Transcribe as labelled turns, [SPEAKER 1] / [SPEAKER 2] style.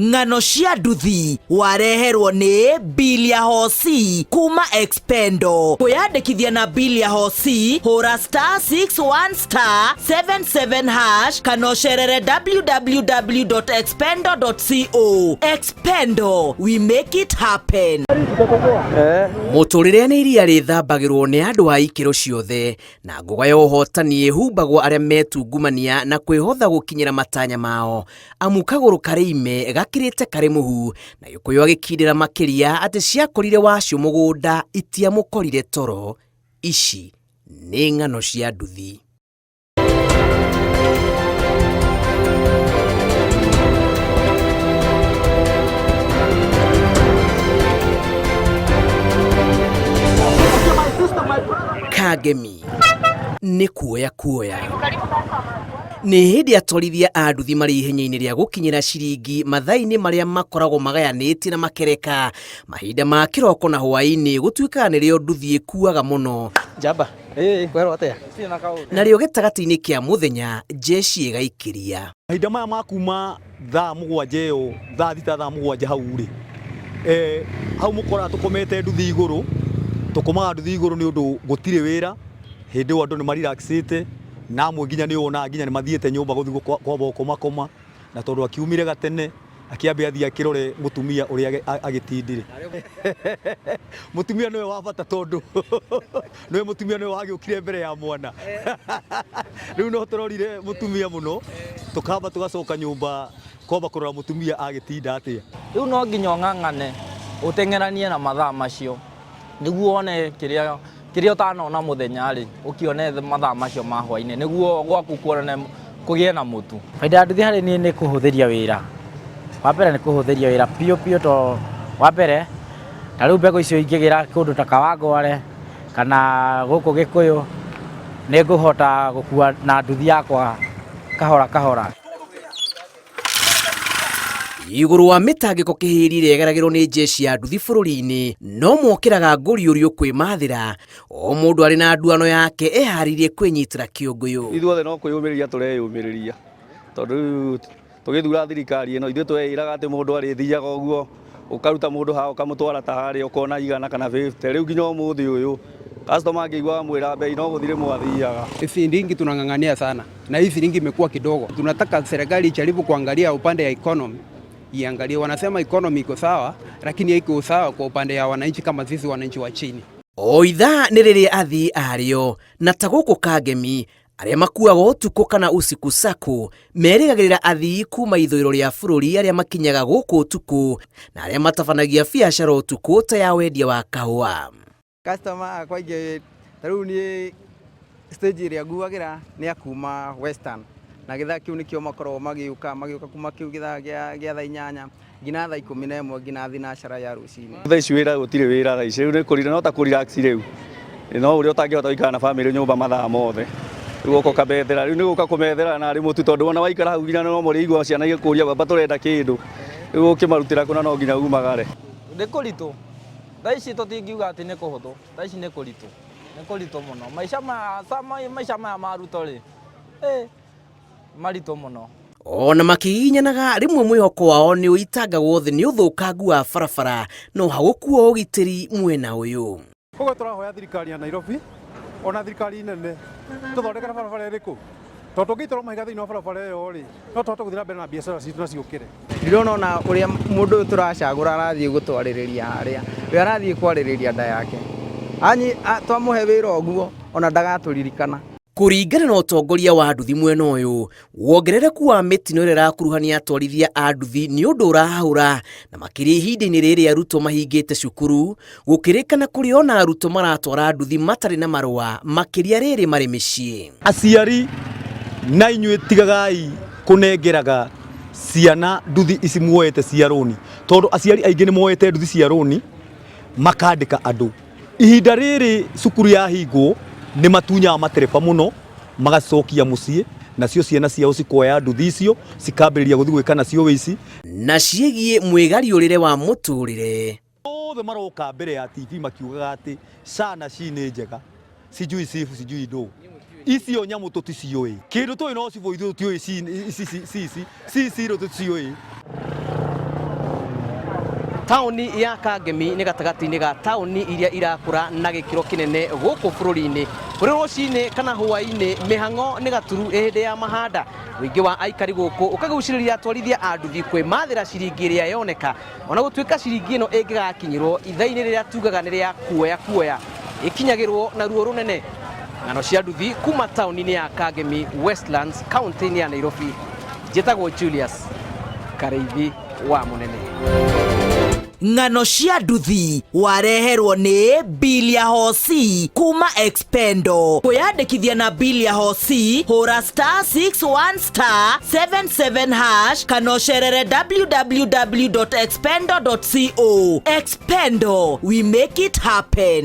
[SPEAKER 1] Ng'ano cia nduthi wareherwo nĩ Bilia Hosi kuma Expendo. Kwĩyandĩkithia na Bilia Hosi, hũra star 61 star 77 hash kana ũcerere www.expendo.co. Expendo, we make it happen.
[SPEAKER 2] Mũtũrĩre nĩ iria rĩthambagĩrwo nĩ andũ a ikĩro ciothe na ngũga ya ũhotani ĩhumbagwo arĩa metungumania na kwĩhotha gũkinyĩra matanya mao amu kagũrũ karĩ ime gakĩrĩte karĩ mũhu na Gĩkũyũ agĩkindĩra makĩria atĩ ciakorire wacio mũgũnda itiamũkorire toro. Ici nĩ ng'ano cia nduthi. Kangemi nĩ kuoya kuoya nĩ hĩndĩ atwarithia a nduthi marĩ ihenya-inĩ rĩa gũkinyĩra ciringi mathaa-inĩ marĩa makoragwo magayanĩtie na makereka mahinda ma kĩroko na hwaĩ-inĩ gũtuĩkaga nĩrĩo nduthi ĩkuaga mũno.
[SPEAKER 3] Njamba, kwerwo atĩa?
[SPEAKER 2] Narĩo gĩtagatĩ-inĩ kĩa mũthenya jeshi ĩgaikĩria.
[SPEAKER 4] Mahinda maya ma kuma thaa mũgwanja ĩyo, thaa thita thaa mũgwanja hau rĩ, hau mũkoraga tũkomete nduthi igũrũ, tũkomaga nduthi igũrũ nĩ ũndũ gũtirĩ wĩra, hĩndĩ ĩyo andũ nĩ marelaxĩte, na amwe nginya nĩ wonaga nginya nĩ mathiĩte nyũmba gũthiĩ kwamba gũkomakoma, na tondũ akiumire gatene, akĩambe athiĩ akĩrore mũtumia ũrĩa agĩtindire. Mũtumia nĩwe wa bata tondũ nĩwe mũtumia nĩwe wagĩũkire mbere ya mwana. Rĩu no tũrorire mũtumia mũno, tũkamba tũgacoka nyũmba kwamba kũrora mũtumia agĩtinda atĩa.
[SPEAKER 3] Rĩu no nginya ũng'ang'ane ũteng'eranie na mathaa macio nĩguo wone kĩrĩa kĩrĩa ũtanona mũthenya rĩ, ũkĩone mathaa macio ma hwainĩ nĩguo gwaku kuonane kũgĩe na mũtu.
[SPEAKER 5] Baida ya nduthi harĩ niĩ nĩ kũhũthĩria wĩra. Wa mbere nĩ kũhũthĩria wĩra biũ biũ to wa mbere ta rĩu mbegũ icio ingĩgĩra kũndũ ta Kawangware kana gũkũ Gĩkũyũ nĩ ngũhota gũkua na nduthi yakwa kahora kahora.
[SPEAKER 2] Igũrũ wa mĩtangĩko kĩhĩri ĩrĩa ĩgeragĩrwo nĩ jeshi ya nduthi bũrũri-inĩ, no mokĩraga ngũriũriũ kwĩmathĩra, o mũndũ arĩ na nduano yake eharĩirie kwĩnyitĩra kĩũngũyũ.
[SPEAKER 6] Ithuothe no kwĩyũmĩrĩria tũreyũmĩrĩria tondũ rĩu tũgĩthura thirikari ĩno ithuĩ tweĩraga atĩ mũndũ arĩthiaga ũguo ũkaruta mũndũ haha ũkamũtwara ta harĩa ũkona igana kana 50 rĩu nginya ũmũthĩ ũyũ customer angĩigua wamwĩra bei no gũthiĩ rĩmwe athiaga.
[SPEAKER 7] Shilingi tunang'ang'ania sana na hii shilingi imekuwa kidogo. Tunataka serikali ijaribu kuangalia upande ya economy, iangalie. Wanasema economy iko sawa, lakini haiko sawa kwa upande ya wananchi kama sisi wananchi wa chini.
[SPEAKER 2] O ithaa nĩ rĩrĩ athii arĩo na ta gũkũ Kangemi arĩa makuaga ũtukũ kana usiku sacco merĩgagĩrĩra athii kuma ithũĩro rĩa bũrũri arĩa makinyaga gũkũ ũtukũ na arĩa matabanagia biacara ũtukũ ta ya wendia wa kahũa.
[SPEAKER 8] Customer akwa aingĩ ta rĩu niĩ stage ĩrĩa nguagĩra nĩ ya kuma Western na gĩthaa kĩu nĩkĩo makoragwo magĩũka magĩũka kuma kĩu gĩthaa gĩa thaa inyanya nginya thaa ikũmi na ĩmwe nginya thinacara ya rũcinĩ.
[SPEAKER 6] Thaa ici wĩra gũtirĩ wĩra thaa ici rĩu nĩ kũrira no ta kũ relax rĩu no ũrĩa ũtangĩhota gũikara na bamĩrĩ nyũmba mathaa mothe rĩu ũka ũkamethera rĩu nĩ gũka kũmethera narĩ mũtu tondũ wona waikara hau nginya no mũrĩigua ciana igĩkũria baba tũrenda kĩndũ rĩu ũkĩmarutĩra kũna no nginya umagare.
[SPEAKER 3] Nĩ kũritũ thaa ici tũtingiuga atĩ nĩ kũhũthũ thaa ici nĩ kũritũ nĩ kũritũ mũno maica maya maica maya ma Ruto rĩ maritũ mũno.
[SPEAKER 2] Ona makĩgiginyanaga rĩmwe mwĩhoko wao nĩ ũitangagwo thĩ nĩ ũthũkangu wa barabara no hagũkuo ũgitĩri mwena ũyũ.
[SPEAKER 9] Koguo tũrahoya thirikari ya Nairobi ona thirikari nene tũthondekere barabara ĩrĩkũ tondũ tũngĩitũrwo mahiga thĩinĩ wa barabara ĩyo rĩ no tũhote gũthiĩ na mbere na biacara citũ na ciũkĩre.
[SPEAKER 8] Ndirona ona ũrĩa mũndũ ũyũ tũracagũra arathiĩ gũtwarĩrĩria harĩa, we arathiĩ kwarĩrĩria nda yake. Twamũhe wĩra ũguo ona ndagatũririkana.
[SPEAKER 2] Kũringana na ũtongoria wa nduthi mwena ũyũ, wongerereku wa mĩtino ĩrĩa ĩrakuruhania atwarithia a nduthi nĩ ũndũ ũrahahũra, na makĩria ihinda-inĩ rĩrĩ arutwo mahingĩte cukuru, gũkĩrĩkana kũrĩ ona arutwo maratwara nduthi matarĩ na marũa, makĩria rĩrĩ marĩ mĩciĩ.
[SPEAKER 4] Aciari na inyuĩ tigagai kũnengeraga ciana nduthi ici muoete cia rũni, tondũ aciari aingĩ nĩ moete nduthi cia rũni makandĩka andũ. Ihinda rĩrĩ cukuru yahingwo nĩ matunyaga matereba mũno magacokia mũciĩ, nacio ciana ciao cikoya nduthi icio cikambĩrĩria gũthiĩ gwĩka nacio wĩici.
[SPEAKER 2] Na ciĩgiĩ mwĩgariũrĩre wa mũtũrĩre.
[SPEAKER 4] Othe maroka mbere ya TV makiugaga atĩ SHA na SHI nĩ njega, sijui SHIF sijui ndũ. Icio nyamũ tũticiũĩ. Kĩndũ tũĩ no cibũ ithuĩ tũtiũĩ CC, CC rĩ tũticiũĩ.
[SPEAKER 2] Taũni ya Kangemi nĩ gatagatĩ-inĩ ga taũni iria irakũra na gĩkĩro kĩnene gũkũ bũrũri-inĩ. Kũrĩ rũcinĩ kana hwaĩ-inĩ, mĩhang'o nĩ gaturu hĩndĩ ya mahanda. Ũingĩ wa aikari gũkũ ũkagucĩrĩria atwarithia a nduthi kwĩmathĩra ciringi ĩrĩa yoneka. Ona gũtuĩka ciringi ĩno ĩngĩgakinyĩrwo ithaa-inĩ rĩrĩa tugaga nĩ rĩa kuoya kuoya, ĩkinyagĩrwo na ruo rũnene. Ng'ano cia nduthi kuma taũni-inĩ ya Kangemi, Westlands, kaũntĩ-inĩ ya Nairobi. Njĩtagwo Julius Karĩithi wa Mũnene.
[SPEAKER 1] Ng'ano cia nduthi wareherwo nĩ Bilia Hosi kuma Expendo. Kwĩyandĩkithia na Bilia Hosi, hũra *61 *77 hash kana ũcerere www.expendo.co. Expendo, we make it happen.